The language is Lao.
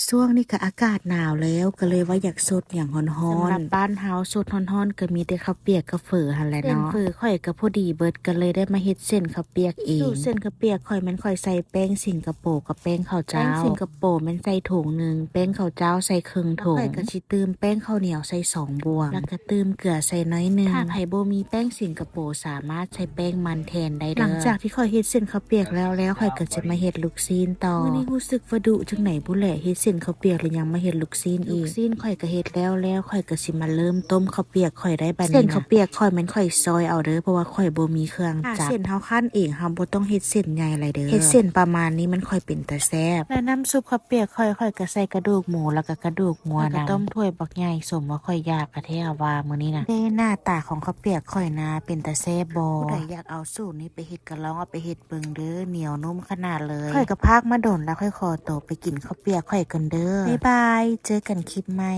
ຊ່ວງນີ້ກໍອາກາດໜາວແລ້ວ ກໍເລີຍວ່າຢາກສົດຫຍັງຮ້ອນໆ. ສຳລັບບ້ານເຮົາສົດຮ້ອນໆ ກໍມີແຕ່ເຂົ້າປຽກກັບເຝີຫັ້ນແຫຼະເນາະ. ເສັ້ນເຝີຂ້ອຍກໍພໍດີເບິດ ກໍເລີຍໄດ້ມາເຮັດເສັ້ນເຂົ້າປຽກເອງ. ສູດເສັ້ນເຂົ້າປຽກຂ້ອຍແມ່ນຂ້ອຍໃສ່ແປ້ງສິງກະໂປກັບແປ້ງເຂົ້າຈ້າວ. ແປ້ງສິງກະໂປແມ່ນໃສ່ຖົງໜຶ່ງ, ແປ້ງເຂົ້າຈ້າວໃສ່ເຄິ່ງຖົງ. ແລ້ວຂ້ອຍກໍຊິຕື່ມແປ້ງເຂົ້າໜຽວໃສ່ສອງບ່ວງ ແລ້ວກໍຕື່ມເກືອໃສ່ໜ້ອຍໜຶ່ງ. ຖ້າໃຜບໍ່ມີແປ້ງສິງກະໂປ ສາມາດໃຊ້ແປ້ງມັນແທນໄດ້ເດີ. ຫຼັງຈາກທີ່ຂ້ອຍເຮັດເສັ້ນເຂົ້າປຽກແລ້ວແລ້ວ ຂ້ອຍກໍຈະມາເຮັດລູກຊີ້ນຕໍ່. ມື້ນີ້ຮູ້ສຶກວ່າດຸຈັ່ງໃດບຸແຫຼະ ເຮັດເສັ້ນເຂົ້າປຽກແລ້ວຍັງມາເຮັດລູກຊີ້ນອີກ. ລູກຊີ້ນຂ້ອຍກໍເຮັດແລ້ວແລ້ວ ຂ້ອຍກໍຊິມາເລີ່ມຕົ້ມເຂົ້າປຽກຂ້ອຍໄດ້ບັດນີ້ນະ. ເສັ້ນເຂົ້າປຽກຂ້ອຍແມ່ນຂ້ອຍຊອຍເອົາເດີ ເພາະວ່າຂ້ອຍບໍ່ມີເຄື່ອງຈັບ. ຖ້າເສັ້ນເຮົາຄັ້ນເອງ ເຮົາບໍ່ຕ້ອງເຮັດເສັ້ນໃຫຍ່ຫຼາຍເດີ. ເຮັດເສັ້ນປະມານນີ້ມັນຄ່ອຍເປັນຕາແຊບ. ແລະນ້ຳຊຸບເຂົ້າປຽກຂ້ອຍ ຂ້ອຍກໍໃສ່ກະດູກໝູ ແລ້ວກໍກະດູກງົວນຳ. ແລ້ວກໍຕົ້ມຖ້ວຍບັກໃຫຍ່ ສົມວ່າຂ້ອຍຢາກກະແທ້ວ່າມື້ນີ້ນະ. ເດ້ ໜ້າຕາຂອງເຂົ້າປຽກຂ້ອຍນະ ເປັນຕາແຊບບໍ່? ຜູ້ໃດຢາກເອົາສູດນີ້ໄປເຮັດກໍລອງເອົາໄປເຮັດເບິ່ງເດີ ໜຽວນຸ້ມຂະໜາດເລີຍ. ຂ້ອຍກໍພາກມາດົນແລ້ວ ຂ້ອຍຂໍໂຕໄປກິນເຂົ້າປຽກຂ້ອຍກ່ອນເດີ. ບາຍບາຍ ເຈີກັນຄລິບໃໝ່.